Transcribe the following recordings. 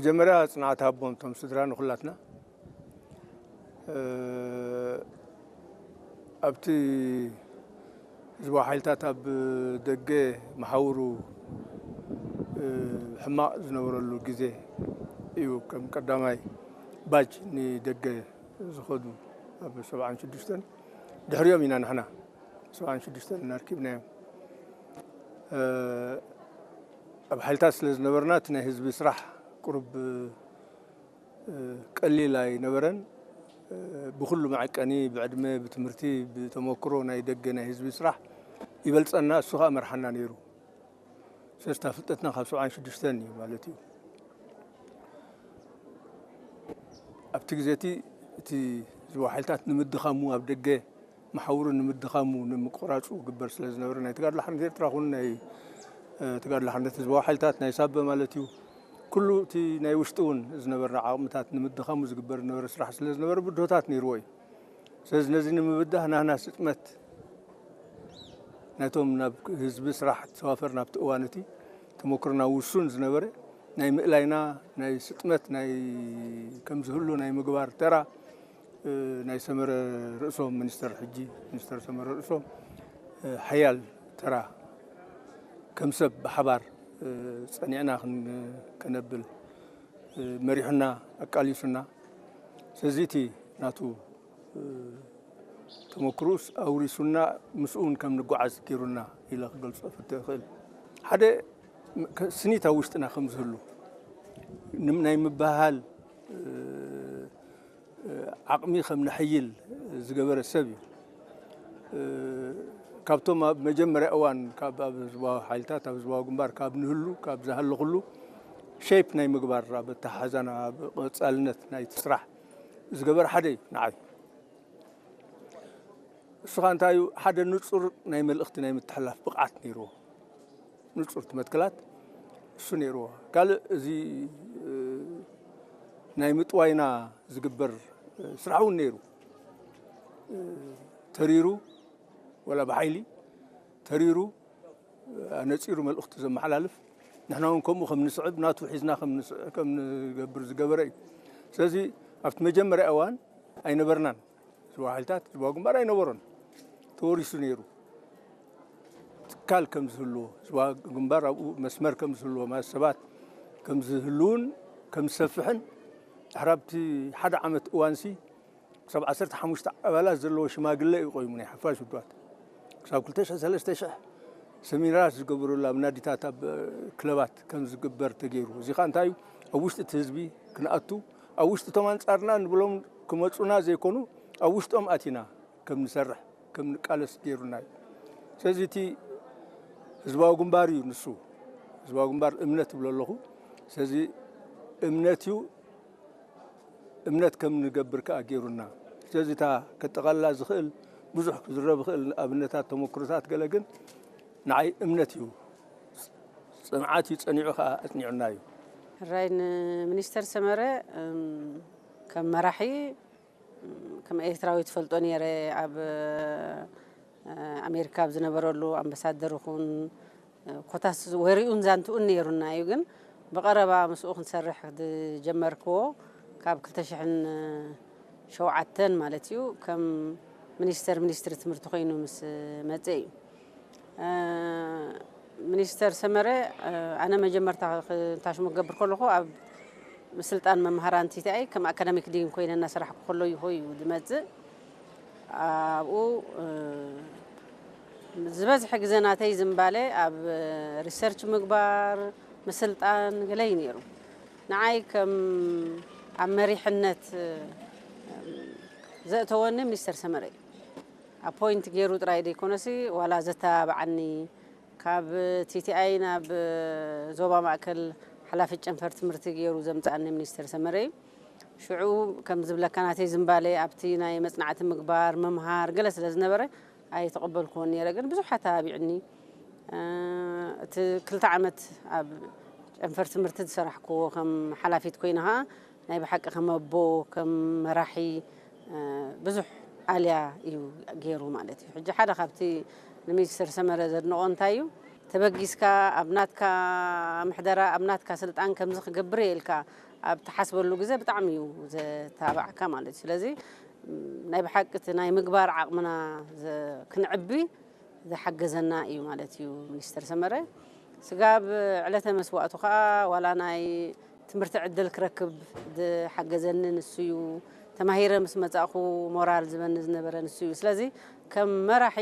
መጀመርያ ጽንዓት ሃቦም እቶም ስድራ ንኹላትና። እ፣ ኣብቲ ህዝባዊ ሓይልታት ኣብ ደገ መሓውሩ፣ እ፣ ሕማቕ ዝነበረሉ ግዜ እዩ። ከም ቀዳማይ ባጅ ንደገ ዝኸዱ ኣብ ሰብዓን ሽዱሽተን፣ ድሕሪኦም ኢና ንሕና ሰብዓን ሽዱሽተን እናርኪብናዮም። እ፣ ኣብ ሓይልታት ስለ ዝነበርና እቲ ናይ ህዝቢ ስራሕ ቁሩብ፣ እ፣ ቀሊል ኣይነበረን። እ፣ ብኹሉ መዐቀኒ፣ ብዕድመ፣ ብትምህርቲ፣ ብተመክሮ ናይ ደገ ናይ ህዝቢ ስራሕ ይበልጸና፣ እሱ ኸኣ መርሓና ነይሩ። ስለዚ እታ ፍልጠትና ካብ ሰብዓን ሽዱሽተን እዩ ማለት እዩ። ኣብቲ ግዜ እቲ፣ እቲ ህዝባዊ ሓይልታት ንምድኻሙ፣ ኣብ ደገ መሓውሩ ንምድኻሙ፣ ንምቁራጹ ግበር ስለ ዝነበረ፣ ናይ ተጋድሎ ሓርነት ኤርትራ ኹን ናይ፣ እ፣ ተጋድሎ ሓርነት ህዝባዊ ሓይልታት ናይ ሳበ ማለት እዩ። ኩሉ እቲ ናይ ውሽጢ እውን ዝነበረ ዓቕምታት ንምድኻሙ ዝግበር ዝነበረ ስራሕ ስለ ዝነበረ ብድሆታት ነይርዎ እዩ። ስለዚ ነዚ ንምብዳህ ናህና ስጥመት ናይቶም ናብ ህዝቢ ስራሕ ተዋፈር ናብቲ እዋን እቲ ተመክሮና ውሱን ዝነበረ ናይ ምእላይና ናይ ስጥመት ናይ ከም ዝህሉ ናይ ምግባር ተራ፣ እ፣ ናይ ሰመረ ርእሶም ሚኒስተር፣ ሕጂ ሚኒስተር ሰመረ ርእሶም፣ እ፣ ሓያል ተራ ከም ሰብ ብሓባር፣ እ፣ ጸኒዕና ክን-፣ ከነብል፣ እ፣ መሪሑና፣ ኣቃሊሱና። ስለዚ እቲ ናቱ፣ እ፣ ተመክሮኡስ ኣውሪሱና፣ ምስኡ እውን ከም ንጓዓዝ ገይሩና ኢለ ክገልጾ ፍተ እኽእል። ሓደ ም-፣ ከ-፣ ስኒት ኣብ ውሽጥና ከም ዝህሉ፣ ንም-፣ ናይ ምብህሃል፣ እ፣ እ፣ ዓቕሚ ከም ነሐይል ዝገበረ ሰብ እዩ። እ፣ ካብቶም ኣብ መጀመርያ እዋን ካብ ኣብ ህዝባዊ ሓይልታት፣ ኣብ ህዝባዊ ግንባር ካብ ንህሉ፣ ካብ ዝሃለኹሉ ሼፕ ናይ ምግባር፣ ኣብ ኣተሓሕዛና፣ ኣብ ቀጻልነት ናይቲ ስራሕ ዝገበረ ሓደ እዩ ንዓይ። እሱ ኸኣ እንታይ እዩ? ሓደ ንጹር ናይ መልእኽቲ ናይ ምትሕልላፍ ብቕዓት ነይርዎ። ንጹር እቲ መትከላት እሱ ነይርዎ። ካልእ እዚ፣ እ፣ ናይ ምጥዋይና ዝግበር፣ እ፣ ስራሕ እውን ነይሩ። እ፣ ተሪሩ፣ ወላ ብሓይሊ ተሪሩ፣ እ፣ ኣነጺሩ መልእኽቱ ዘመሓላልፍ፣ ንሕና እውን ከምኡ ከም ንስዕብ፣ ናቱ ሒዝና ከም ንስዕ-፣ ከም ንገብር ዝገበረ እዩ። ስለዚ ኣብቲ መጀመርያ እዋን ኣይነበርናን። ህዝባዊ ሓይልታት፣ ህዝባዊ ግንባር ኣይነበሮን። ተወሪሱ ነይሩ። ትካል ከም ዝህልዎ፣ ህዝባዊ ግንባር ኣብኡ መስመር ከም ዝህልዎ፣ ማለት ሰባት ከም ዝህልውን ከም ዝሰፍሕን፣ ድሕሪ ኣብቲ ሓደ ዓመት እዋንሲ ክሳብ ዓሰርተ ሓሙሽተ ኣባላት ዘለዎ ሽማግለ እዩ ቆይሙ፣ ናይ ሓፋሽ ውድባት። ክሳብ ክልተ ሽሕ፣ ሰለስተ ሽሕ ሰሚናራት ዝገብሩሉ ኣብ ናዲታት፣ ኣብ ክለባት ከም ዝግበር ተገይሩ። እዚ ኸኣ እንታይ እዩ? ኣብ ውሽጢ እቲ ህዝቢ ክንኣቱ፣ ኣብ ውሽጢ እቶም ኣንጻርና ንብሎም ክመጹና ዘይኮኑ፣ ኣብ ውሽጦም ኣቲና ከም ንሰርሕ፣ ከም ንቃለስ ገይሩና እዩ። ስለዚ እቲ ህዝባዊ ግንባር እዩ ንሱ። ህዝባዊ ግንባር እምነት እብሎ ኣለኹ። ስለዚ እምነት እዩ፣ እምነት ከም ንገብር ከኣ ገይሩና። ስለዚ እታ ከጠቓልላ ዝኽእል ብዙሕ ክዝረብ ይኽእል ኣብነታት፣ ተመክሮታት ገለ፣ ግን ንዓይ እምነት እዩ። ጽንዓት እዩ፣ ጸኒዑ ከኣ ኣጽኒዑና እዩ። ሕራይ ንሚኒስተር ሰመረ፣ እም፣ ከም መራሒ፣ እም፣ ከም ኤርትራዊ ትፈልጦ ነይረ። ኣብ፣ እ፣ ኣሜሪካ ኣብ ዝነበረሉ ኣምባሳደር ይኹን፣ እ፣ ኮታስ ወሬኡን ዛንትኡን ነይሩና እዩ። ግን ብቐረባ ምስኡ ክንሰርሕ ዝጀመርክዎ ካብ ክልተ ሽሕን ሸውዓተን ማለት እዩ። ከም ሚኒስተር፣ ሚኒስትሪ ትምህርቲ ኮይኑ ምስ መጸ እዩ። እ፣ ሚኒስተር ሰመረ፣ እ፣ ኣነ መጀመርታ ክ-፣ ክንታሽሙ ክገብር ከለኹ ኣብ ምስልጣን መምሃራን ቲቲኣይ ከም ኣካዳሚክ ዲን ኮይነ እናሰራሕኩ ከሎ እዩ፣ እዩ ዝመጽእ። ኣብኡ፣ እ፣ ዝበዝሐ ግዜ ናተይ ዝምባለ ኣብ ሪሰርች ምግባር፣ ምስልጣን ገለ እዩ ነይሩ። ንዓይ ከም ኣብ መሪሕነት፣ እ፣ ዘእተወኒ ሚኒስተር ሰመረ እዩ። ኣፖይንት ገይሩ ጥራይ ዘይኮነሲ፣ ዋላ ዘተባብዓኒ፣ ካብ ቲቲኣይ ናብ ዞባ ማእከል ሓላፊት ጨንፈር ትምህርቲ ገይሩ ዘምጽኣኒ ሚኒስተር ሰመረ እዩ። ሽዑ ከም ዝብለካ፣ ናተይ ዝምባለ ኣብቲ ናይ መጽናዕቲ ምግባር፣ ምምሃር ገለ ስለ ዝነበረ ኣይተቐበልኩዎን ነይረ። ግን ብዙሕ ኣተባቢዑኒ። እ፣ እቲ ክልተ ዓመት ኣብ ጨንፈር ትምህርቲ ዝሰራሕክዎ ከም ሓላፊት ኮይነ ኸኣ ናይ ብሓቂ ከም ኣቦ፣ ከም መራሒ፣ እ፣ ብዙሕ ኣልያ እዩ ገይሩ ማለት እዩ። ሕጂ ሓደ ካብቲ ንሚኒስተር ሰመረ ዘድንቖ እንታይ እዩ፣ ተበጊስካ ኣብ ናትካ ምሕደራ፣ ኣብ ናትካ ስልጣን ከምዚ ክገብር እየ ኢልካ ኣብ ትሓስበሉ ግዜ ብጣዕሚ እዩ ዘተባብዓካ ማለት እዩ። ስለዚ ናይ ብሓቂ እቲ ናይ ምግባር ዓቕምና ክንዕቢ ዝሓገዘና እዩ ማለት እዩ ሚኒስተር ሰመረ። ስጋብ ዕለተ መስዋእቱ ከዓ ዋላ ናይ ትምህርቲ ዕድል ክረክብ ዝሓገዘኒ ንሱ እዩ። ተማሂረ ምስ መጻእኹ ሞራል ዝበኒ ዝነበረ ንሱ እዩ። ስለዚ ከም መራሒ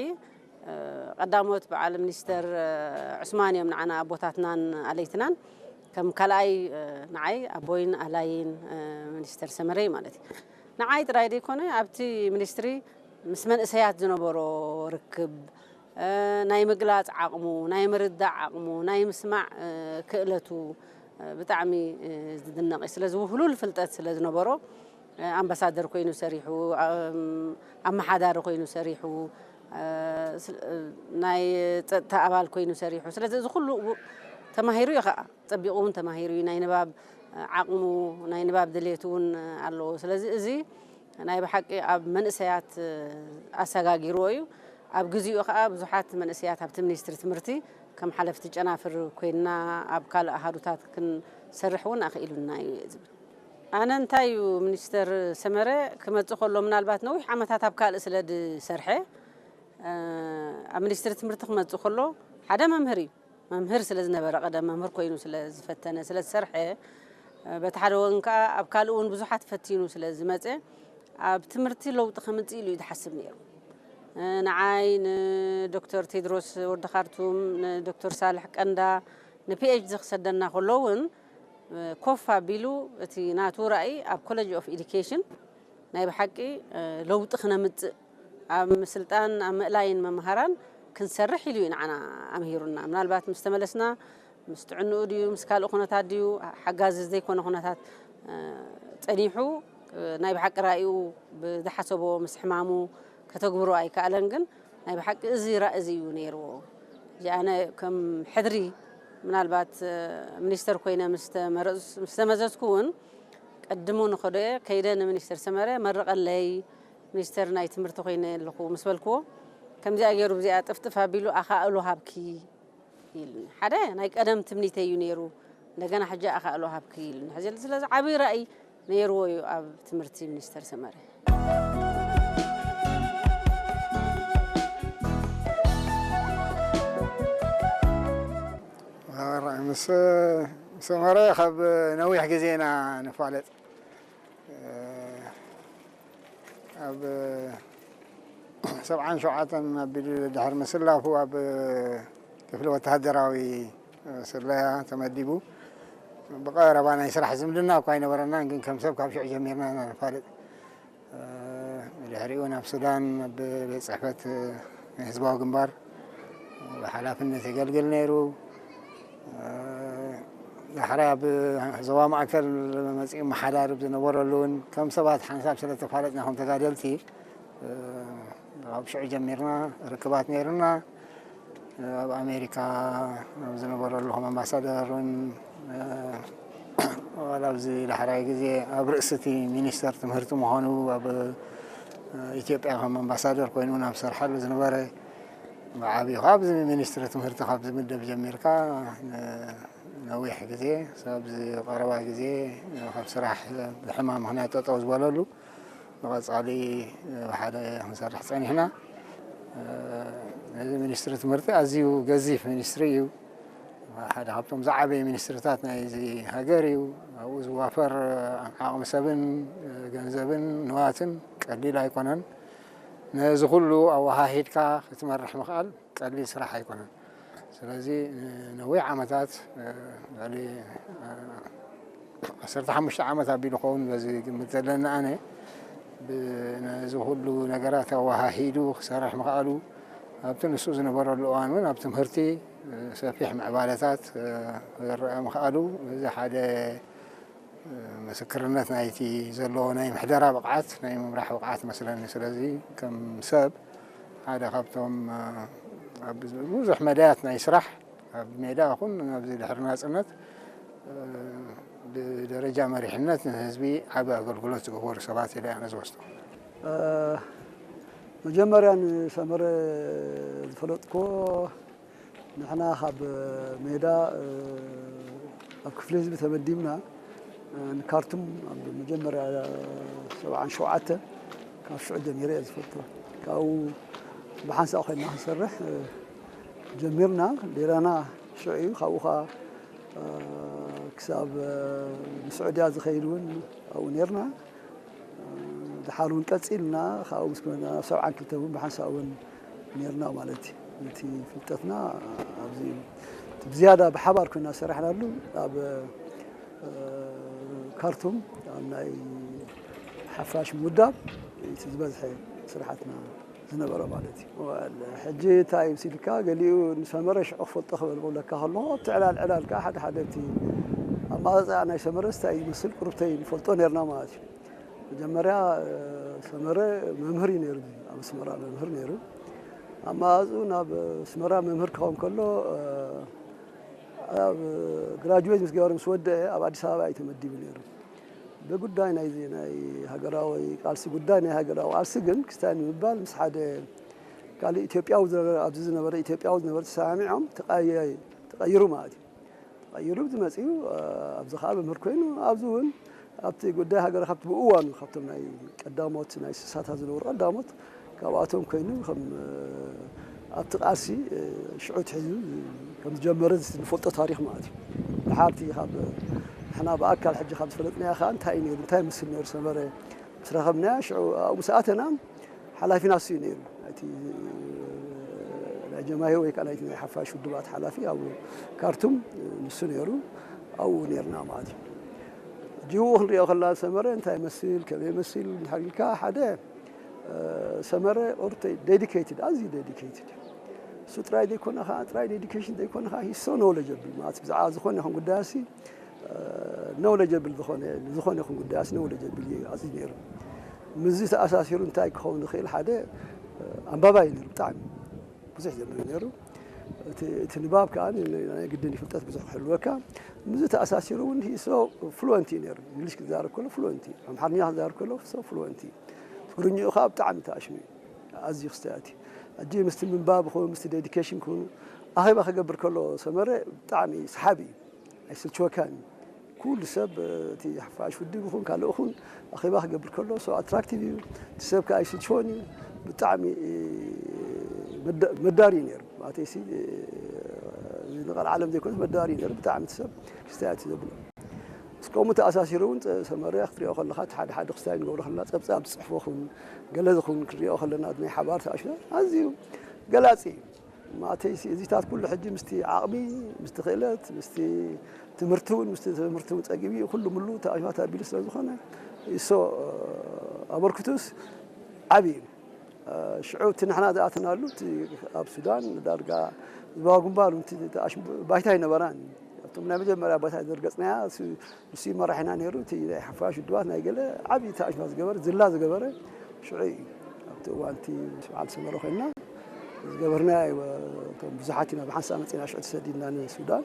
ቀዳሞት በዓል ሚኒስተር ዑስማን እዮም ንዓና ኣቦታትናን ኣለይትናን። ከም ካልኣይ ንዓይ ኣቦይን ኣላይን ሚኒስተር ሰመረይ ማለት እዩ። ንዓይ ጥራይ ዘይኮነ ኣብቲ ሚኒስትሪ ምስ መንእሰያት ዝነበሮ ርክብ፣ ናይ ምግላጽ ዓቕሙ፣ ናይ ምርዳእ ዓቕሙ፣ ናይ ምስማዕ ክእለቱ ብጣዕሚ ዝድነቕ እዩ። ስለዚ ውህሉል ፍልጠት ስለ ዝነበሮ ኣምባሳደር ኮይኑ ሰሪሑ፣ ኣመሓዳሪ ኮይኑ ሰሪሑ፣ ናይ ጸጥታ ኣባል ኮይኑ ሰሪሑ። ስለዚ እዚ ኩሉ ተማሂሩ እዩ ኸዓ፣ ጸቢቑ እውን ተማሂሩ እዩ። ናይ ንባብ ዓቕሙ፣ ናይ ንባብ ድሌቱ እውን ኣለዎ። ስለዚ እዚ ናይ ብሓቂ ኣብ መንእሰያት ኣሰጋጊርዎ እዩ። ኣብ ግዚኡ ኸዓ ብዙሓት መንእሰያት ኣብቲ ሚኒስትሪ ትምህርቲ ከም ሓለፍቲ ጨናፍር ኮይንና ኣብ ካልእ ኣሃዱታት ክንሰርሕ እውን ኣኽኢሉና እዩ እየ ዝብል። ኣነ እንታይ እዩ ሚኒስተር ሰመረ ክመጽእ ከሎ ምናልባት ነዊሕ ዓመታት ኣብ ካልእ ስለ ዝሰርሐ ኣብ ሚኒስትሪ ትምህርቲ ክመጽእ ከሎ ሓደ መምህር እዩ። መምህር ስለ ዝነበረ ቀደም መምህር ኮይኑ ስለ ዝፈተነ ስለ ዝሰርሐ በቲ ሓደ ወገን ከዓ ኣብ ካልእ እውን ብዙሓት ፈቲኑ ስለ ዝመጸ ኣብ ትምህርቲ ለውጢ ከምጽእ ኢሉ እዩ ዝሓስብ ነይሩ። ንዓይ ንዶክተር ቴድሮስ ወዲ ካርቱም ንዶክተር ሳልሕ ቀንዳ ንፒኤችዲ ክሰደና ከሎ እውን ኮፍ ኣቢሉ እቲ ናቱ ራእይ ኣብ ኮሌጅ ኦፍ ኤዱኬሽን ናይ ብሓቂ ለውጢ ክነምፅእ ኣብ ምስልጣን ኣብ ምእላይን መምሃራን ክንሰርሕ ኢሉ እዩ ንዓና ኣምሂሩና። ምናልባት ምስ ተመለስና ምስ ጥዕንኡ ድዩ ምስ ካልእ ኩነታት ድዩ ሓጋዚ ዘይኮነ ኩነታት ፀኒሑ ናይ ብሓቂ ራእዩ ብዝሓሰቦ ምስ ሕማሙ ከተግብሮ ኣይከኣለን። ግን ናይ ብሓቂ እዚ ራእይ እዚ እዩ ነይርዎ። እዚ ኣነ ከም ሕድሪ ምናልባት ሚኒስተር ኮይነ ምስ ተመረጽ- ምስ ተመዘዝኩ እውን ቀድሞ ንኸዶ እየ ከይደ ንሚኒስተር ሰመረ መርቐለይ ሚኒስተር ናይ ትምህርቲ ኮይነ ኣለኹ ምስ በልክዎ ከምዚኣ ገይሩ ብዚኣ ጥፍጥፍ ኣቢሉ ኣኻእሎ ሃብኪ ኢሉኒ። ሓደ ናይ ቀደም ትምኒተይ እዩ ነይሩ። እንደገና ሕጂ ኣኻእሎ ሃብኪ ኢሉኒ። ሕዚ ስለዚ ዓብዪ ራእይ ነይርዎ እዩ ኣብ ትምህርቲ ሚኒስተር ሰመረ። ምስ ሰመረ ካብ ነዊሕ ግዜ ኢና ንፋለጥ። ኣብ ሰብዓን ሸውዓተን ኣቢሉ ድሕሪ ምስላፉ ኣብ ክፍሊ ወተሃደራዊ ስለያ ተመዲቡ። ብቐረባ ናይ ስራሕ ዝምድና እኳ ኣይነበረናን፣ ግን ከም ሰብ ካብ ሽዑ ጀሚርና ኢና ንፋለጥ። ብድሕሪኡ ናብ ሱዳን ኣብ ቤት ጽሕፈት ናይ ህዝባዊ ግንባር ብሓላፍነት የገልግል ነይሩ። ዳሕራይ ኣብ ዞባ ማእከል መጺኡ መሓዳሪ ዝነበረሉ እውን ከም ሰባት ሓንሳብ ስለ ተፋለጥና ከም ተጋደልቲ ካብ ሽዑ ጀሚርና ርክባት ነይሩና። ኣብ ኣሜሪካ ኣብ ዝነበረሉ ከም ኣምባሳደር እውን ዋላ ኣብዚ ዳሕራይ ግዜ ኣብ ርእሲ እቲ ሚኒስተር ትምህርቲ ምዃኑ ኣብ ኢትዮጵያ ከም ኣምባሳደር ኮይኑ እውን ኣብ ዝሰርሓሉ ዝነበረ ብዓብዩ ካብዚ ሚኒስትሪ ትምህርቲ ካብ ዝምደብ ጀሚርካ ነዊሕ ግዜ ኣብዚ ቀረባ ግዜ ካብ ስራሕ ብሕማም ምክንያት ጠጠው ዝበለሉ ብቐፃሊ ብሓደ ክንሰርሕ ፀኒሕና። እዚ ሚኒስትሪ ትምህርቲ ኣዝዩ ገዚፍ ሚኒስትሪ እዩ። ሓደ ካብቶም ዝዓበየ ሚኒስትርታት ናይዚ ሃገር እዩ። ኣብኡ ዝዋፈር ዓቕሚ ሰብን ገንዘብን ንዋትን ቀሊል ኣይኮነን። ነዚ ኩሉ ኣወሃሂድካ ክትመርሕ ምኽኣል ቀሊል ስራሕ ኣይኮነን። ስለዚ ንነዊሕ ዓመታት ልዕሊ ዓሰርተ ሓሙሽተ ዓመት ኣቢሉ ኸውን በዚ ግምት ዘለኒ ኣነ ነዚ ኩሉ ነገራት ኣወሃሂዱ ክሰርሕ ምኽኣሉ ኣብቲ ንሱ ዝነበረሉ እዋን እውን ኣብ ትምህርቲ ሰፊሕ ምዕባለታት ክረአ ምኽኣሉ እዚ ሓደ ምስክርነት ናይቲ ዘለዎ ናይ ምሕደራ ብቕዓት ናይ ምምራሕ ብቕዓት መስለኒ። ስለዚ ከም ሰብ ሓደ ካብቶም ኣብ ብዙሕ መዳያት ናይ ስራሕ ኣብ ሜዳ ይኹን ኣብዚ ድሕሪ ናፅነት ብደረጃ መሪሕነት ንህዝቢ ዓቢ ኣገልግሎት ዝገበሩ ሰባት ኢለ ኣነ ዝወስዶ። መጀመርያ ንሰመረ ዝፈለጥኮ ንሕና ካብ ሜዳ ኣብ ክፍሊ ህዝቢ ተመዲብና ንካርቱም ኣብ መጀመርያ ሰብዓን ሸውዓተ ካብ ሽዑ ጀሚረ እየ ዝፈልጦ። ካብኡ ብሓንሳእ ኮይና ክንሰርሕ ጀሚርና። ሌላና ሽዑ እዩ። ካብኡ ኸዓ ክሳብ ንስዑድያ ዝኸይድ እውን ኣብኡ ነርና። ድሓር እውን ቀጺልና ካብኡ ምስ ኮና ሰብዓን ክልተ እውን ብሓንሳእ እውን ነርና ማለት እዩ። እቲ ፍልጠትና ኣብዚ እዩ። እቲ ብዝያዳ ብሓባር ኮይና ዝሰራሕናሉ ኣብ ካርቱም ኣብ ናይ ሓፋሽ ምውዳብ እቲ ዝበዝሐ ስራሓትና ዝነበረ ማለት እዩ። ሕጂ እንታይ እዩ ሲልካ ገሊኡ ንሰመረ ሽዑ ክፈልጦ ክበል ክብለካ ከለኹ ኣብቲ ዕላል ዕላል ከዓ ሓደ ሓደ እቲ ኣማፃፅኣ ናይ ሰመረ እንታይ ይመስል ቁርብተይ ንፈልጦ ነርና ማለት እዩ። መጀመርያ ሰመረ መምህር እዩ ነይሩ፣ ኣብ ኣስመራ መምህር ነይሩ። ኣማፅኡ ናብ ኣስመራ መምህር ክኸውን ከሎ ኣብ ግራጁዌት ምስ ገበረ ምስ ወደአ ኣብ ኣዲስ ኣበባ እዩ ተመዲቡ ነይሩ። ብጉዳይ ናይዚ ናይ ሃገራዊ ቃልሲ ጉዳይ ናይ ሃገራዊ ቃልሲ ግን ክስታይ ንምባል ምስ ሓደ ካልእ ኢትዮጵያዊ ዝነበረ ኣብዚ ዝነበረ ኢትዮጵያዊ ዝነበረ ተሰማሚዖም ተቐይሩ ማለት እዩ። ተቐይሩ ዝመፅኡ ኣብዚ ከዓ መምህር ኮይኑ ኣብዚ እውን ኣብቲ ጉዳይ ሃገር ካብቲ ብእዋኑ ካብቶም ናይ ቀዳሞት ናይ ስሳታት ዝነበሩ ቀዳሞት ካብኣቶም ኮይኑ ከም ኣብቲ ቃልሲ ሽዑ ትሒዙ ከም ዝጀመረ ንፈልጦ ታሪኽ ማለት እዩ። ድሓርቲ ካብ ንሕና ብኣካል ሕጂ ካብ ዝፈለጥናዮ ከዓ እንታይ እዩ ነይሩ እንታይ ይመስል ነይሩ ሰመረ ምስ ረኸብናዮ ሽዑ ኣብኡ ምስ ኣተና ሓላፊና እሱ እዩ ነይሩ። ናይቲ ናይ ጀማሂር ወይ ከዓ ናይቲ ናይ ሓፋሽ ውድባት ሓላፊ ኣብ ካርቱም ንሱ ነይሩ። ኣብኡ ነርና ማለት እዩ። ሕጂ ክንሪኦ ከላ ሰመረ እንታይ ይመስል ከመይ ይመስል እንድሕር ኢልካ ሓደ ሰመረ ቁርተይ ዴዲኬትድ ኣዝዩ ዴዲኬትድ እሱ ጥራይ ዘይኮነ ከዓ ጥራይ ዴዲኬሽን ዘይኮነ ከዓ ሂሶ ኖውለጀብል ማለት ብዛዕባ ዝኾነ ይኹን ጉዳይ ሲ ኖውለጀብል ዝኾነ ዝኾነ ይኹን ጉዳይ ሲ ኖውለጀብል እዩ ኣዝዩ ነይሩ። ምስዚ ተኣሳሲሩ እንታይ ክኸውን ዝኽእል ሓደ ኣንባባይ ነይሩ ብጣዕሚ ብዙሕ ዘንብብ ነይሩ። እቲ ንባብ ከዓ ናይ ግድን ፍልጠት ብዙሕ ክህልወካ ምስዚ ተኣሳሲሩ እውን ሂሶ ፍሉወንት እዩ ነይሩ። እንግሊሽ ክዛረብ ከሎ ፍሉወንት እዩ፣ ኣምሓርኛ ክዛረብ ከሎ ፍሉወንት እዩ። ትግርኛኡ ከዓ ብጣዕሚ ተኣሽሙ እዩ። ኣዝዩ ክስተያት እዩ። ሕጂ ምስቲ ምንባብ ይኹን ምስቲ ዴዲኬሽን ክኹን ኣኼባ ክገብር ከሎ ሰመረ ብጣዕሚ ሰሓቢ እዩ። ኣይስልችወካን እዩ። ኩሉ ሰብ እቲ ሓፋሽ ውድብ ይኹን ካልእ ይኹን ኣኼባ ክገብር ከሎ so attractive እዩ። እቲ ሰብ ከዓ ኣይስልችዎን እዩ። ብጣዕሚ መዳሪ እዩ ነይሩ። ማለተይሲ ንቐልዓለም ዘይኮነስ መዳሪ እዩ ነይሩ። ብጣዕሚ እቲ ሰብ ክስተያት እዩ ዘብሎ። ምስ ከምኡ ተኣሳሲሩ እውን ሰመርያ ክትሪኦ ከለኻ እቲ ሓደ ሓደ ክስታይ ንገብሮ ከለና ፀብፃብ ዝፅሕፎ ኹን ገለ ዝኹን ክንሪኦ ከለና ናይ ሓባር ተኣሽና ኣዝዩ ገላፂ እዩ። ማእተይሲ እዚታት ኩሉ ሕጂ ምስቲ ዓቕሚ ምስቲ ክእለት ምስቲ ትምህርቲ እውን ምስቲ ትምህርቲ እውን ፀጊቡ እዩ ኩሉ ምሉ ተኣሽማት ኣቢሉ ስለ ዝኾነ እሶ ኣበርክቱስ ዓብዪ እዩ። ሽዑ እቲ ንሕና ዝኣተናሉ እቲ ኣብ ሱዳን ዳርጋ ዝባዋ ግንባር ባይታ ኣይነበራን። ኣብቶም ናይ መጀመርያ ቦታ ዘርገፅናያ ንሱ መራሒና ነይሩ። እቲ ናይ ሓፋሽ ውድባት ናይ ገለ ዓብዪ ተኣሽማ ዝገበረ ዝላ ዝገበረ ሽዑ እዩ። ኣብቲ እዋን እቲ ምስ በዓል ሰመረ ኮይንና ዝገበርናዮ እቶም ብዙሓት ኢና ብሓንሳእ መፂና ሽዑ ተሰዲድና ንሱዳን።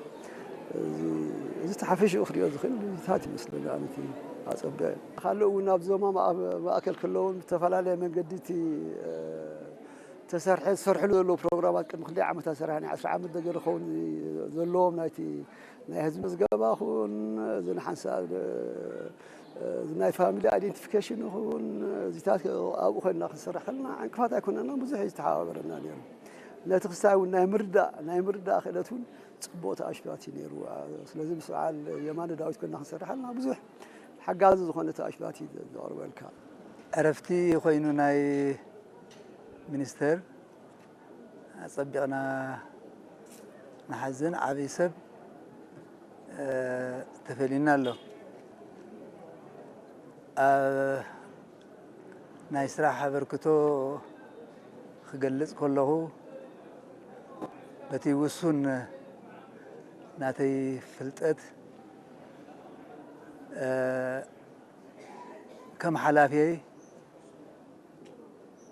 እዚ ተሓፈሽኡ ክሪኦ ዝኽእል ታት ይመስለኒ ኣነቲ ኣፀብዕ ካልእ እውን ኣብ ዞማ ማእከል ከለውን ብዝተፈላለየ መንገዲ እቲ ተሰርሐ ዝሰርሕሉ ዘለዉ ፕሮግራማት ቅድሚ ክንደይ ዓመታት ሰራሕና ዓስራ ዓመት ደገ ዝኸውን ዘለዎም ናይቲ ናይ ህዝቢ መዝገባ ኹን እዚ ንሓንሳብ እዚ ናይ ፋሚሊ ኣይደንቲፊኬሽን ይኹን እዚታት ኣብኡ ኮይንና ክንሰርሕ ከለና ዕንቅፋት ኣይኮነና ብዙሕ እዩ ዝተሓባበረና ነይሩ። ነቲ ክስታይ እውን ናይ ምርዳእ ናይ ምርዳእ ክእለት እውን ፅቡቕ ተኣሽባት እዩ ነይሩ። ስለዚ ምስ በዓል የማነ ዳዊት ኮይንና ክንሰርሕ ከለና ብዙሕ ሓጋዚ ዝኾነ ተኣሽባት እዩ ዘቕርበልካ። ዕረፍቲ ኮይኑ ናይ ሚኒስተር ኣጸቢቕና ንሓዝን ዓብዪ ሰብ ተፈልዩና ኣሎ። ኣብ ናይ ስራሕ ኣበርክቶ ክገልጽ ከለኹ በቲ ውሱን ናተይ ፍልጠት ከም ሓላፊየይ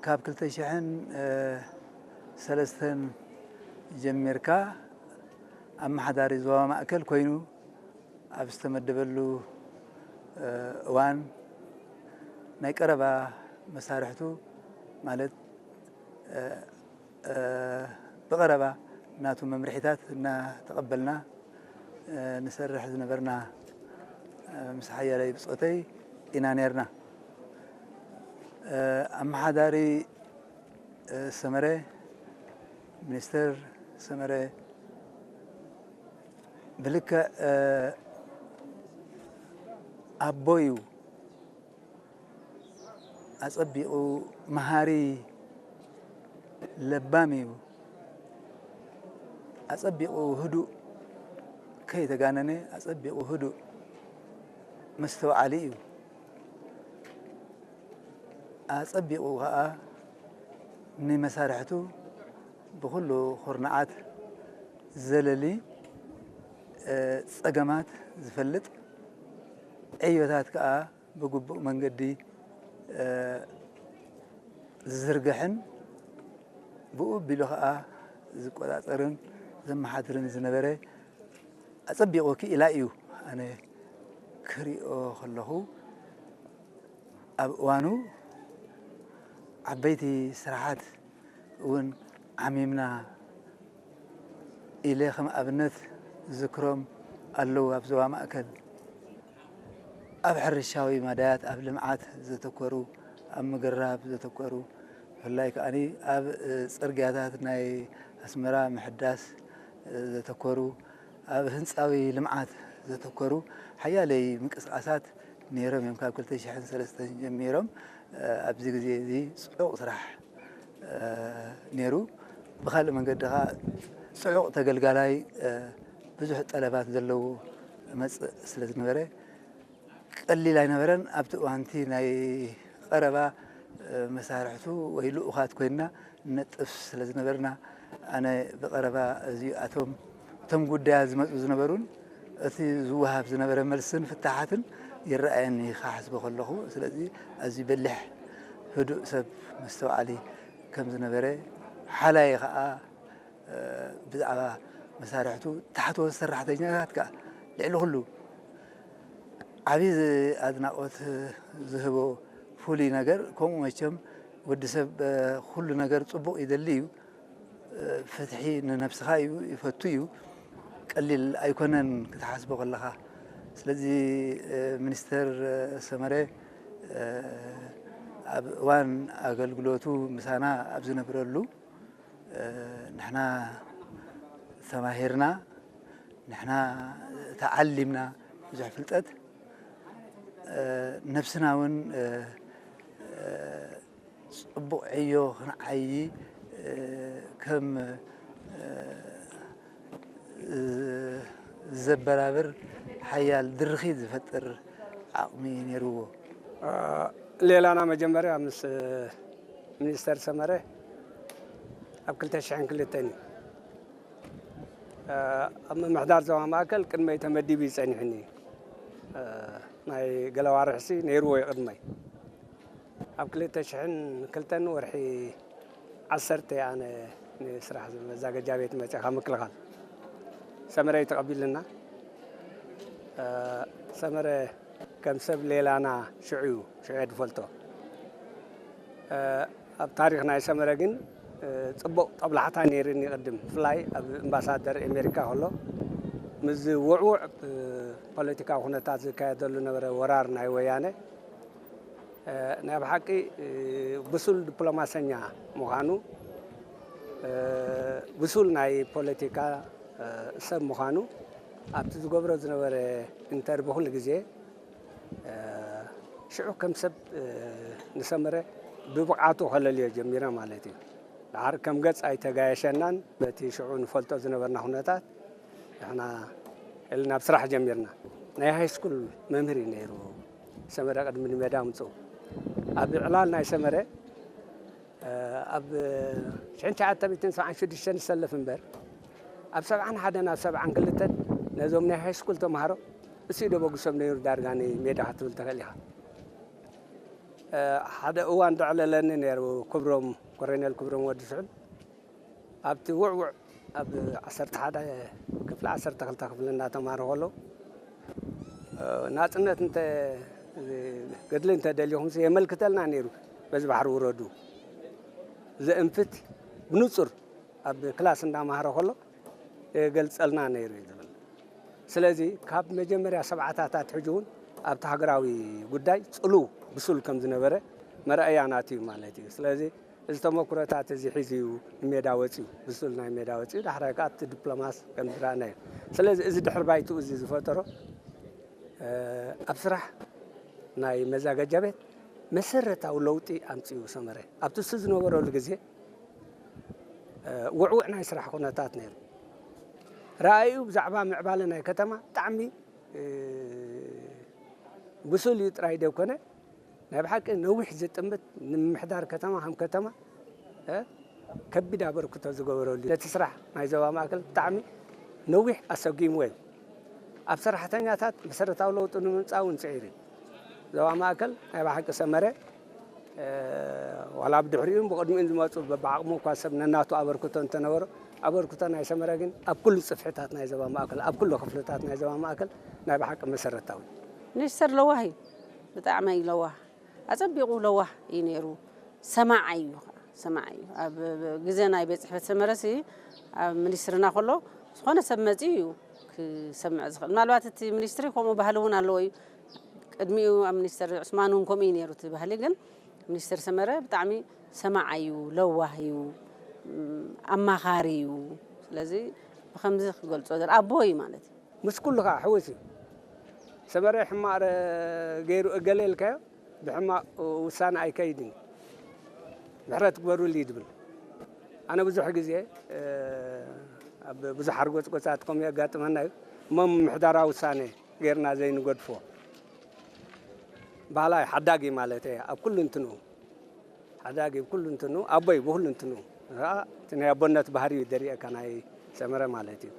ካብ ክልተ ሽሕን ሰለስተን ጀሚርካ ኣመሓዳሪ ዞባ ማእከል ኮይኑ ኣብ ዝተመደበሉ እዋን ናይ ቀረባ መሳርሕቱ ማለት ብቐረባ ናቱ መምርሒታት እናተቐበልና ንሰርሕ ዝነበርና ምስ ሓያለይ ብጾተይ ኢና ነርና። ኣመሓዳሪ ሰመረ፣ ሚኒስተር ሰመረ ብልክዕ ኣቦ እዩ። ኣጸቢቑ መሃሪ፣ ለባም እዩ። ኣጸቢቑ ህዱእ፣ ከይተጋነነ ኣጸቢቑ ህዱእ መስተውዓሊ እዩ። ኣጸቢቑ ኸኣ ንመሳርሕቱ ብኹሉ ኩርናዓት ዘለሊ፣ ጸገማት ዝፈልጥ፣ ዕዮታት ከኣ ብግቡእ መንገዲ ዝዝርግሕን ብኡ ኣቢሉ ኸኣ ዝቆጻጸርን ዘመሓድርን ዝነበረ ኣጸቢቑ ክኢላ እዩ። ኣነ ክሪኦ ከለኹ ኣብ እዋኑ ዓበይቲ ስራሓት እውን ዓሚምና ኢለ ከም ኣብነት ዝዝክሮም ኣለዉ። ኣብ ዞባ ማእከል ኣብ ሕርሻዊ መዳያት፣ ኣብ ልምዓት ዘተኮሩ፣ ኣብ ምግራብ ዘተኮሩ፣ ብፍላይ ከኣ ኣብ ጽርግያታት ናይ ኣስመራ ምሕዳስ ዘተኮሩ፣ ኣብ ህንጻዊ ልምዓት ዘተኮሩ ሓያለይ ምንቅስቃሳት ነይሮም እዮም። ካብ ክልተ ሽሕን ሰለስተን ጀሚሮም ኣብዚ ግዜ እዚ ጽዑቕ ስራሕ ነይሩ። ብኻልእ መንገዲ ኸኣ ጽዑቕ ተገልጋላይ፣ ብዙሕ ጠለባት ዘለዎ መጽእ ስለ ዝነበረ ቀሊል ኣይነበረን። ኣብቲ እዋንቲ ናይ ቀረባ መሳርሕቱ ወይ ልኡኻት ኮይንና ነጥፍ ስለ ዝነበርና፣ ኣነ ብቐረባ እዚኣቶም እቶም ጉዳያት ዝመጹ ዝነበሩን እቲ ዝወሃብ ዝነበረ መልስን ፍታሓትን ይረኣየኒ ክሓስቦ ከለኹ። ስለዚ ኣዝዩ በሊሕ ህዱእ ሰብ መስተውዓሊ ከም ዝነበረ፣ ሓላይ ኸኣ ብዛዕባ መሳርሕቱ፣ ታሕተዎት ሰራሕተኛታት ከኣ ልዕሊ ኩሉ ዓቢ ኣድናቖት ዝህቦ ፍሉይ ነገር፣ ከምኡ መቸም ወዲ ሰብ ኩሉ ነገር ጽቡቕ ይደሊ እዩ። ፍትሒ ንነብስኻ እዩ ይፈቱ እዩ። ቀሊል ኣይኮነን ክትሓስቦ ከለኻ። ስለዚ ሚኒስተር ሰመረ ኣብ እዋን ኣገልግሎቱ ምሳና ኣብ ዝነብረሉ ንሕና ተማሂርና፣ ንሕና ተዓሊምና ብዙሕ ፍልጠት፣ ነብስና እውን ጽቡቕ ዕዮ ክንዓዪ ከም ዘበራብር ሓያል ድርኺት ዝፈጥር ዓቕሚ ነይርዎ። ሌላና መጀመርያ ምስ ሚኒስተር ሰመረ ኣብ ክልተ ሽሕን ክልተን እዩ። ኣብ ምምሕዳር ዞባ ማእከል ቅድመይ ተመዲቡ እዩ ጸኒሑኒ። ናይ ገለ ኣዋርሕሲ ነይርዎ እዩ ቅድመይ። ኣብ ክልተ ሽሕን ክልተን ወርሒ ዓሰርተ ኣነ ንስራሕ መዛገጃ ቤት መጺኻ ምክልኻል ሰመረ እዩ ተቐቢልና። ሰመረ ከም ሰብ ሌላና ሽዑ እዩ፣ ሽዑ እየ ዝፈልጦ። ኣብ ታሪኽ ናይ ሰመረ ግን ጽቡቕ ጠብላሕታ ነይርኒ ቅድም፣ ብፍላይ ኣብ ኣምባሳደር ኣሜሪካ ከሎ፣ ምስዚ ውዕዉዕ ፖለቲካዊ ኩነታት ዝካየደሉ ነበረ ወራር ናይ ወያነ፣ ናይ ብሓቂ ብሱል ዲፕሎማሰኛ ምዃኑ፣ ብሱል ናይ ፖለቲካ ሰብ ምዃኑ ኣብቲ ዝገብሮ ዝነበረ ኢንተርቪው ኩሉ ግዜ ሽዑ ከም ሰብ ንሰመረ ብብቕዓቱ ከለልዮ ጀሚረ ማለት እዩ። ደሓር ከም ገጽ ኣይተጋየሸናን፣ በቲ ሽዑ ንፈልጦ ዝነበርና ኩነታት ንሕና ኢልና ናብ ስራሕ ጀሚርና። ናይ ሃይስኩል መምህር እዩ ነይሩ ሰመረ፣ ቅድሚ ንሜዳ ምጽኡ። ኣብ ዕላል ናይ ሰመረ ኣብ ሽሕን ትሽዓተ ሚእትን ሰብዓን ሽዱሽተን ዝሰለፍ እምበር፣ ኣብ ሰብዓን ሓደን ኣብ ሰብዓን ክልተን ነዞም ናይ ሃይስኩል ተምሃሮ እሱ እዩ ደበግሶም ነይሩ። ዳርጋ ንሜዳ ክትብል ትኽእል ኢኻ። ሓደ እዋን ዘዕለለኒ ነይሩ ክብሮም፣ ኮሎኔል ክብሮም ወዲ ስሑል ኣብቲ ውዕውዕ ኣብ ዓሰርተ ሓደ ክፍሊ፣ ዓሰርተ ክልተ ክፍሊ እናተማሃሩ ከለዉ፣ ናጽነት እንተ፣ ገድሊ እንተ ደሊኹምሲ የመልክተልና ነይሩ። በዚ ባሕሪ ውረዱ ዘእንፍት ብንጹር ኣብ ክላስ እንዳማሃረ ከሎ የገልጸልና ነይሩ እዩ ዝብል። ስለዚ ካብ መጀመርያ ሰብዓታት ኣትሒዙ እውን ኣብቲ ሃገራዊ ጉዳይ ጽሉው ብሱል ከም ዝነበረ መርኣያ ናቱ እዩ ማለት እዩ። ስለዚ እዚ ተመኩሮታት እዚ ሒዙ እዩ ንሜዳ ወጺኡ፣ ብሱል ናይ ሜዳ ወጺኡ፣ ዳሕራይ ከኣ እቲ ዲፕሎማስ ከም ዝረኣናዮ። ስለዚ እዚ ድሕሪ ባይትኡ እዚ ዝፈጠሮ፣ እ፣ ኣብ ስራሕ ናይ መዛጋጃ ቤት መሰረታዊ ለውጢ ኣምጺኡ ሰመረ። ኣብቲ እሱ ዝነበረሉ ግዜ፣ እ፣ ውዕውዕ ናይ ስራሕ ኩነታት ነይሩ። ረኣዩ ብዛዕባ ምዕባለ ናይ ከተማ ብጣዕሚ፣ እ፣ ብሱል እዩ ጥራይ ደይኮነ፣ ናይ ብሓቂ ነዊሕ ዝጥምት ንምምሕዳር ከተማ ከም ከተማ፣ እ፣ ከቢድ ኣበርክቶ ዝገበረሉ እዩ። ነቲ ስራሕ ናይ ዞባ ማእከል ብጣዕሚ ነዊሕ ኣሰጒምዎ እዩ። ኣብ ሰራሕተኛታት መሰረታዊ ለውጢ ንምምጻእ እውን ጽዒሩ እዩ። ዞባ ማእከል ናይ ብሓቂ ሰመረ፣ እ፣ ዋላ ብድሕሪኡን ብቕድሚኡን ዝመጹ በብዓቕሙ እኳ ሰብ ነናቱ ኣበርክቶ እንተነበሮ፣ ኣበርክቶ ናይ ሰመረ ግን ኣብ ኩሉ ጽፍሕታት ናይ ዞባ ማእከል፣ ኣብ ኩሉ ክፍልታት ናይ ዞባ ማእከል ናይ ብሓቂ መሰረታዊ። ሚኒስተር ለዋህ እዩ። ብጣዕሚ እዩ ለዋህ። ኣጸቢቑ ለዋህ እዩ ነይሩ። ሰማዓይ እዩ ኸዓ፣ ሰማዓይ እዩ። ኣብ ግዜ ናይ ቤት ጽሕፈት ሰመረሲ ኣብ ሚኒስትርና ከሎ ዝኾነ ሰብ መጺኡ እዩ ክሰምዕ ዝኽእል። ምናልባት እቲ ሚኒስትሪ ከምኡ ባህሊ እውን ኣለዎ እዩ። ቅድሚኡ ኣብ ሚኒስተር ዑስማን እውን ከምኡ እዩ ነይሩ እቲ ባህሊ። ግን ሚኒስተር ሰመረ ብጣዕሚ ሰማዓይ እዩ፣ ለዋህ እዩ፣ እም፣ ኣማኻሪ እዩ። ስለዚ ብኸምዚ ክገልጾ ዘር-፣ ኣቦ እዩ ማለት እዩ። ምስ ኩሉ ከኣ ሕዉስ እዩ። ሰመረ ሕማቕ ረ-፣ ገይሩ እገለ ኢልካዮ፣ ብሕማቕ ውሳነ ኣይከይድን እዩ። ምሕረት ግበሩሉ እዩ ዝብል። ኣነ ብዙሕ ግዜ፣ እ፣ ኣብ ብዙሕ ሓርጎጽጎጻት ከምኡ የጋጥመና እዩ። እሞ ምምሕዳራዊ ውሳነ ጌርና ዘይንገድፎ። ባህላይ ሓዳጊ ማለት እየ፣ ኣብ ኩሉ እንትንኡ። ሓዳጊ ብኩሉ እንትንኡ፣ ኣቦይ ብኩሉ እንትንኡ። ከኣ እቲ ናይ ኣቦነት ባህሪ እዩ ደሪኤካ ናይ ሰመረ ማለት እዩ።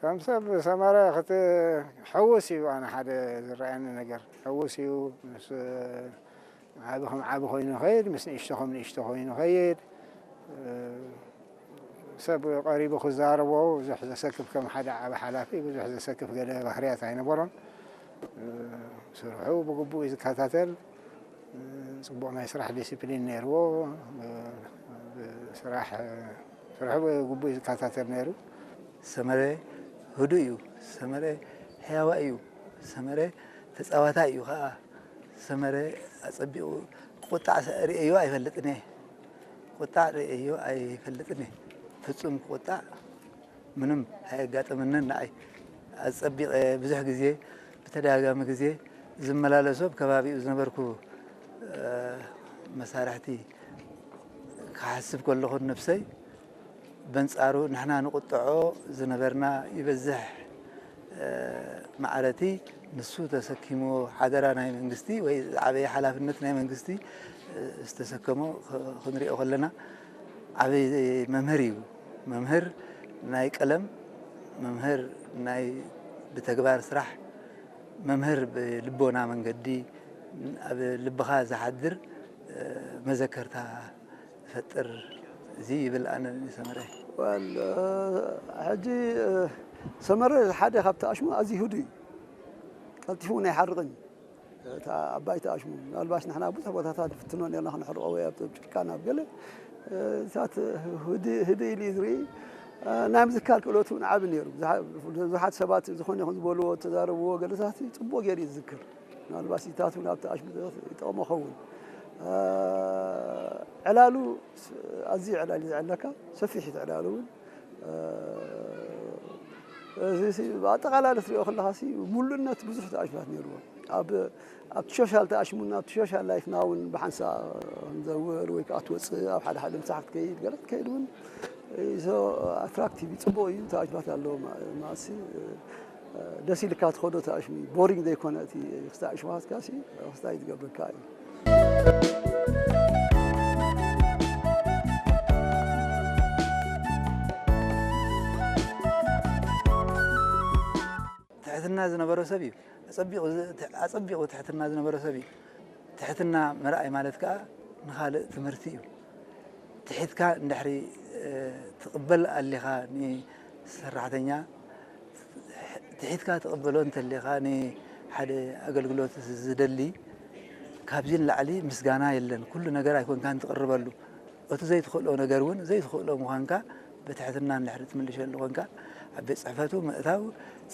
ከም ሰብ ሰመረ ክትሕውስ እዩ። ኣነ ሓደ ዝረኣየኒ ነገር ሕውስ እዩ። ምስ ዓቢ ከም ዓቢ ኮይኑ ይኸይድ፣ ምስ ንእሽቶ ከም ንእሽቶ ኮይኑ ይኸይድ። ሰብ ቀሪቡ ክዛረቦ ብዙሕ ዘሰክፍ፣ ከም ሓደ ዓቢ ሓላፊ ብዙሕ ዘሰክፍ ገለ ባህርያት ኣይነበሮን። ስርሑ ብግቡእ እዩ ዝከታተል። ጽቡቕ ናይ ስራሕ ዲሲፕሊን ነይርዎ። ስራሕ፣ ስርሑ ብግቡእ እዩ ዝከታተል ነይሩ። ሰመረ ህዱእ እዩ። ሰመረ ሕያዋይ እዩ። ሰመረ ተጻዋታይ እዩ ኸኣ። ሰመረ ኣጸቢቑ ክቁጣዕ ሰ-፣ ርእየዮ ኣይፈልጥን እየ። ክቁጣዕ ርእየዮ ኣይፈልጥን እየ። ፍጹም ክቁጣዕ ምንም ኣየጋጠመንን ንዓይ። ኣጸቢቐ ብዙሕ ግዜ፣ ብተደጋጋሚ ግዜ ዝመላለሶ ኣብ ከባቢኡ ዝነበርኩ፣ እ፣ መሳርሕቲ ክሓስብ ከለኹ ነብሰይ በንጻሩ ንሕና ንቁጥዖ ዝነበርና ይበዝሕ፣ እ፣ ማዕረቲ ንሱ ተሰኪምዎ ሓደራ ናይ መንግስቲ ወይ ዝዓበየ ሓላፍነት ናይ መንግስቲ፣ እ፣ ዝተሰከሞ ክ-፣ ክንሪኦ ከለና ዓብይ መምህር እዩ። መምህር ናይ ቀለም፣ መምህር ናይ ብተግባር ስራሕ፣ መምህር ብልቦና መንገዲ ኣብ ልብኻ ዝሓድር፣ እ፣ መዘከርታ ዝፈጥር እዚ ይብል ኣነ ንሰመረ። ወል፣ እ፣ ሕጂ፣ እ፣ ሰመረ ሓደ ካብቲ ኣሽሙ ኣዝዩ ህዱእ እዩ። ቀልጢፉ እውን ኣይሓርቕን እዩ። እታ ዓባይቲ ኣሽሙ ምናልባሽ ንሕና ብዙሕ ቦታታት ንፍትኖ ነርና ክነሕርቖ ወይ ኣብ ጭርካን ኣብ ገለ፣ እ፣ እሳት ህድእ፣ ህድእ ኢሉ እዩ ዝርኢ። እ፣ ናይ ምዝካር ክእለቱ እውን ዓቢ ነይሩ። ብዙሓ-፣ ብዙሓት ሰባት ዝኾነ ይኹን ዝበልዎ፣ ዝተዛረብዎ ገለታት ጽቡቕ ገይሩ እዩ ዝዝክር። ምናልባሽ እዚታት እውን ኣብቲ ኣሽሙ ይጠቕሞ ኸውን። እ፣ ዕላሉ ስ-፣ ኣዝዩ ዕላል እዩ ዝዕለካ፣ ሰፊሕ እዩ እቲ ዕላሉ እውን። እ፣ እዚ ሲ-፣ ብኣጠቓላሊ ክትሪኦ ከለኻ ሲ፣ ምሉእነት ብዙሕ ተኣሽማት ነይርዎ። ኣብ፣ ኣብቲ ሶሻል ተኣሽሙና፣ ኣብቲ ሶሻል ላይፍና እውን ብሓንሳእ ክንዘውር ወይ ከዓ ትወፅእ፣ ኣብ ሓደ ሓደ ምሳሕ ክትከይድ፣ ገለ ክትከይድ እውን፣ እ፣ so ኣትራክቲቭ እዩ፣ ፅቡቕ እዩ፣ ተኣሽማት ኣለዎ ማ-፣ ማለት ሲ፣ እ፣ ደስ ኢልካ ትኸዶ ተኣሽሙ እዩ። ቦሪንግ ዘይኮነ እቲ ክስታይ ሽውሃትካ ሲ፣ ክስታይ ዝገብረካ እዩ። ትሕትና ዝነበሮ ሰብ እዩ። ኣጸቢቑ ዝ-፣ ኣጸቢቑ ትሕትና ዝነበሮ ሰብ እዩ። ትሕትና ምርኣይ ማለት ከኣ ንኻልእ ትምህርቲ እዩ። ትሒትካ እንድሕሪ፣ እ፣ ትቕበል ኣሊኻ ንሰራሕተኛ፣ ትሒትካ ትቕበሎ እንተሊኻ ንሓደ ኣገልግሎት ዝደሊ፣ ካብዚ ንላዕሊ ምስጋና የለን። ኩሉ ነገር ኣይኮንካን ትቕርበሉ። እቲ ዘይትኽእሎ ነገር እውን ዘይትኽእሎ ምዃንካ ብትሕትና እንድሕሪ ትምልሸሉ ኮንካ፣ ኣብ ቤት ጽሕፈቱ ምእታው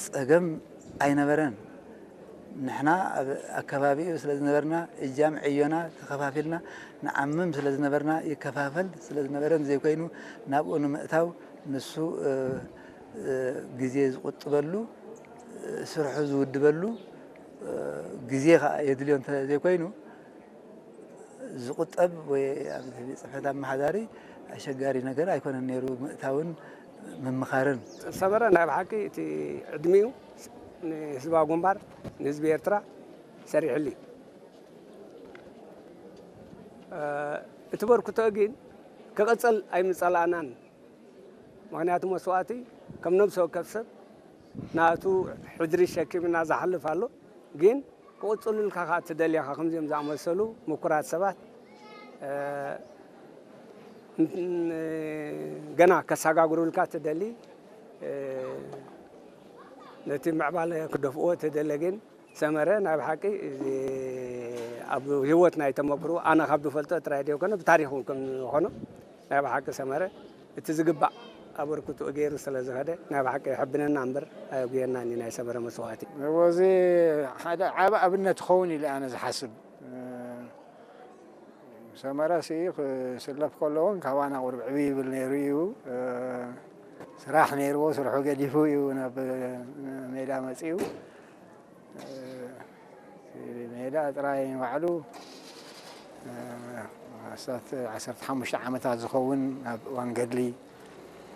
ጸገም ኣይነበረን። ንሕና ኣብ ኣከባቢኡ ስለ ዝነበርና፣ እጃም ዕዮና ተኸፋፊልና ንዓምም ስለ ዝነበርና፣ ይከፋፈል ስለ ዝነበረ፣ ዘይኮይኑ ናብኡ ንምእታው ንሱ፣ እ፣ እ፣ ግዜ ዝቑጥበሉ፣ እ፣ ስርሑ ዝውድበሉ፣ እ፣ ግዜ ኸኣ የድልዮ እንተ ዘይኮይኑ፣ ዝቑጠብ ወይ ኣብ ቤት ጽሕፈት ኣመሓዳሪ ኣሸጋሪ ነገር ኣይኮነን ነይሩ፣ ምእታውን ምምኻርን። ሰመረ ናይ ብሓቂ እቲ ዕድሚኡ ንህዝባዊ ግንባር፣ ንህዝቢ ኤርትራ ሰሪሕሉ እዩ። እ፣ እቲ በርክቶ ግን ክቕጽል ኣይምጸላእናን። ምኽንያቱ መስዋእቲ ከም ነብሲ ወከፍ ሰብ ናቱ ሕድሪ ሸኪምና ዝሓልፍ ኣሎ። ግን ክቕጽሉልካ ከኣ ትደልያ ኢኻ። ከምዚኦም ዝኣመሰሉ ምኩራት ሰባት፣ እ፣ ን-፣ ገና ከሰጋግሩልካ ትደሊ፣ እ፣ ነቲ ምዕባለ ክደፍእዎ ትደሊ ግን ሰመረ ናይ ብሓቂ እዚ ኣብ ህይወት ናይ ተመክሮ ኣነ ካብ ዝፈልጦ ጥራይ ዘይኮነ ብታሪኽ እውን ከም ዝኾኖ ናይ ብሓቂ ሰመረ እቲ ዝግባእ ኣበርክቶ ገይሩ ስለ ዝኸደ ናይ ብሓቂ የሐብነና እምበር ኣየጉየናን እዩ ናይ ሰመረ መስዋእቲ። እዚ ሓደ ዓቢ ኣብነት ክኸውን ኢለ ኣነ ዝሓስብ። ሰመረ ሲ ክስለፍ ከሎ እውን ካባና ቁሩብ ዕብይ ይብል ነይሩ እዩ። ስራሕ ነይርዎ፣ ስርሑ ገዲፉ እዩ ናብ ሜዳ መጺኡ። እቲ ሜዳ ጥራይ ንባዕሉ፣ ኣስታት ዓሰርተ ሓሙሽተ ዓመታት ዝኸውን ኣብ እዋን ገድሊ፣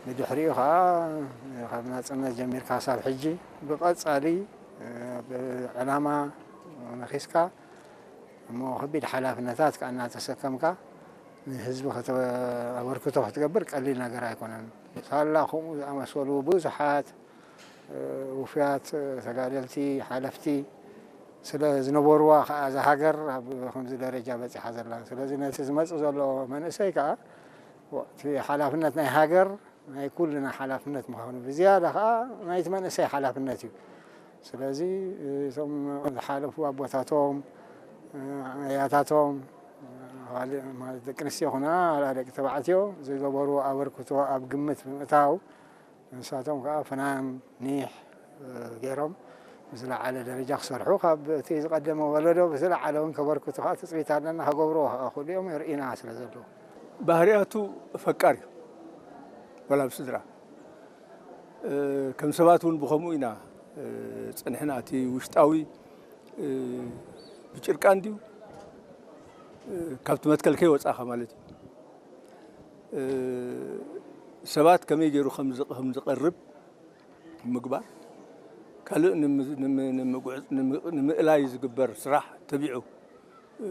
ብድሕሪኡ ኸዓ ካብ ናጽነት ጀሚርካ ሳብ ሕጂ ብቐጻሊ ብዕላማ ነኺስካ እሞ ከቢድ ሓላፍነታት ከኣ እናተሰከምካ ንህዝቢ ከተበ-፣ ኣበርክቶ ክትገብር ቀሊል ነገር ኣይኮነን። ሳላ ከምኡ ዝኣመሰሉ ብዙሓት፣ እ፣ ውፉያት፣ እ፣ ተጋደልቲ፣ ሓለፍቲ ስለ ዝነበርዋ ከኣ እዛ ሃገር ኣብ ከምዚ ደረጃ በጺሓ ዘላ። ስለዚ ነቲ ዝመጽእ ዘሎ መንእሰይ ከኣ እቲ ሓላፍነት ናይ ሃገር ናይ ኩልና ሓላፍነት ምዃኑ፣ ብዝያዳ ከኣ ናይቲ መንእሰይ ሓላፍነት እዩ። ስለዚ እቶም ዝሓለፉ ኣቦታቶም፣ ኣያታቶም፣ ካልእ ማለት ደቂ ኣንስትዮ ይኹና ዋላ ደቂ ተባዕትዮ ዝገበርዎ ኣበርክቶ ኣብ ግምት ብምእታው፣ ንሳቶም ከኣ ፍናን ኒሕ ገይሮም ብዝለዓለ ደረጃ ክሰርሑ፣ ካብ እቲ ዝቐደመ ወለዶ ብዝለዓለ እውን ከበርክቱ ከኣ ትጽቢት ኣለና። ክገብርዎ ከኣ ክእሉ እዮም፣ የርእዩና ስለ ዘለዉ። ባህርያቱ ፈቃር እዩ፣ ዋላ ኣብ ስድራ። እ፣ ከም ሰባት እውን ብኸምኡ ኢና፣ እ፣ ጸኒሕና። እቲ ውሽጣዊ፣ እ፣ ብጭርቃን ድዩ፣ እ፣ ካብቲ መትከል ከይወጻኻ ማለት እዩ። እ፣ ሰባት ከመይ ገይሩ ከም ዝ-፣ ከም ዝቐርብ ምግባር፣ ካልእ ንም-፣ ንም-፣ ንምጉዕዝ-፣ ንም-፣ ንምእላይ ዝግበር ስራሕ ተቢዑ፣ እ፣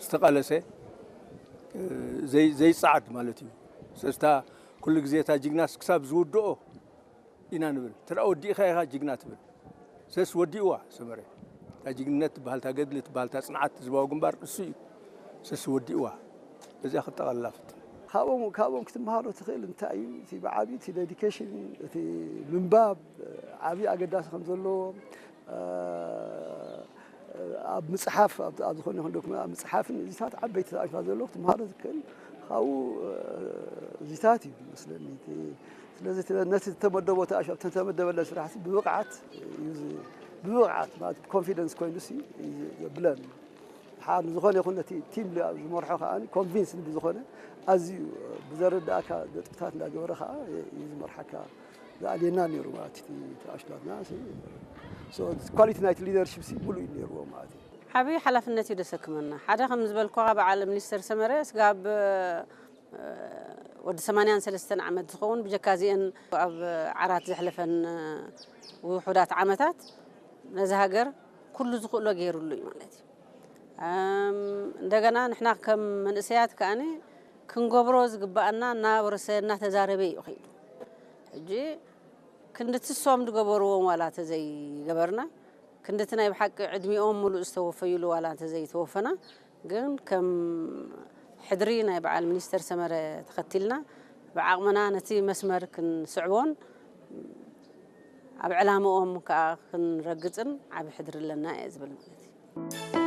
ዝተቓለሰ፣ እ፣ ዘይ-፣ ዘይጸዓድ ማለት እዩ። ስለዚ እታ ኩሉ ግዜ እታ ጅግናስ ክሳብ ዝውድኦ ኢና ንብል። እንተ ደኣ ወዲእካ ኢኻ ጅግና ትብል። ሰስ ወዲእዋ ሰመረ። እታ ጅግንነት ትበሃል፣ እታ ገድሊ ትበሃል፣ እታ ጽንዓት ህዝባዊ ግንባር እሱ እዩ። ሰስ ወዲእዋ። በዚኣ ክጠቓልላ ፍትን። ካብኦም፣ ካብኦም ክትመሃሮ ትኽእል እንታይ እዩ? እቲ ብዓቢ እቲ ዴዲኬሽን፣ እቲ ምንባብ ዓቢ ኣገዳሲ ከም ዘለዎ፣ እ፣ ኣብ ምጽሓፍ፣ ኣብ፣ ኣብ ዝኾነ ይኹን ዶክመንት፣ ኣብ ምጽሓፍን እዚታት ዓበይቲ ተኣሽፋ ዘለዎ ክትመሃሮ ትኽእል። ካብኡ፣ እ፣ እዚታት እዩ መስለኒ። እቲ፣ ስለዚ እቲ፣ ነቲ ዝተመደቦ ተኣሽ-፣ ኣብቲ ዝተመደበለን ስራሕ ብብቕዓት እዩ ዝ-፣ ብብቕዓት ማለት ብኮንፊደንስ ኮይኑ ሲ እዩ ዘብለን። ሓ-፣ ንዝኾነ ይኹን ነቲ ቲም ል-፣ ዝመርሖ ከኣ ኮንቪንስ ብዝኾነ ኣዝዩ ብዘረዳእካ ነጥብታት እንዳገበረ ከኣ እዩ ዝመርሓካ። ዝኣልየና ነይሩ ማለት እቲ ኣሽዳትና ሲ። ሶ ኳሊቲ ናይቲ ሊደርሺፕ ሲ ሙሉእ እዩ ነይርዎ ማለት እዩ። ዓብዪ ሓላፍነት እዩ ደሰክመና። ሓደ ከም ዝበልኩኻ በዓል ሚኒስተር ሰመረ ስጋብ፣ እ፣ ወዲ ሰማንያን ሰለስተን ዓመት ዝኸውን ብጀካ እዚአን ኣብ ዓራት ዘሕለፈን ውሑዳት ዓመታት ነዚ ሃገር ኩሉ ዝኽእሎ ገይሩሉ እዩ ማለት እዩ። እም፣ እንደገና ንሕና ከም መንእሰያት ከኣኒ ክንገብሮ ዝግባኣና እናወረሰ እናተዛረበ እዩ ከይዱ። ሕጂ ክንድቲ እሶም ዝገበርዎም ዋላ ተዘይገበርና፣ ክንድቲ ናይ ብሓቂ ዕድሚኦም ሙሉእ ዝተወፈዩሉ ዋላ እንተዘይተወፈና፣ ግን ከም ሕድሪ ናይ በዓል ሚኒስተር ሰመረ ተኸቲልና ብዓቕምና ነቲ መስመር ክንስዕቦን ኣብ ዕላምኦም ከኣ ክንረግጽን ዓቢ ሕድሪ ኣለና እየ ዝብል ማለት እዩ።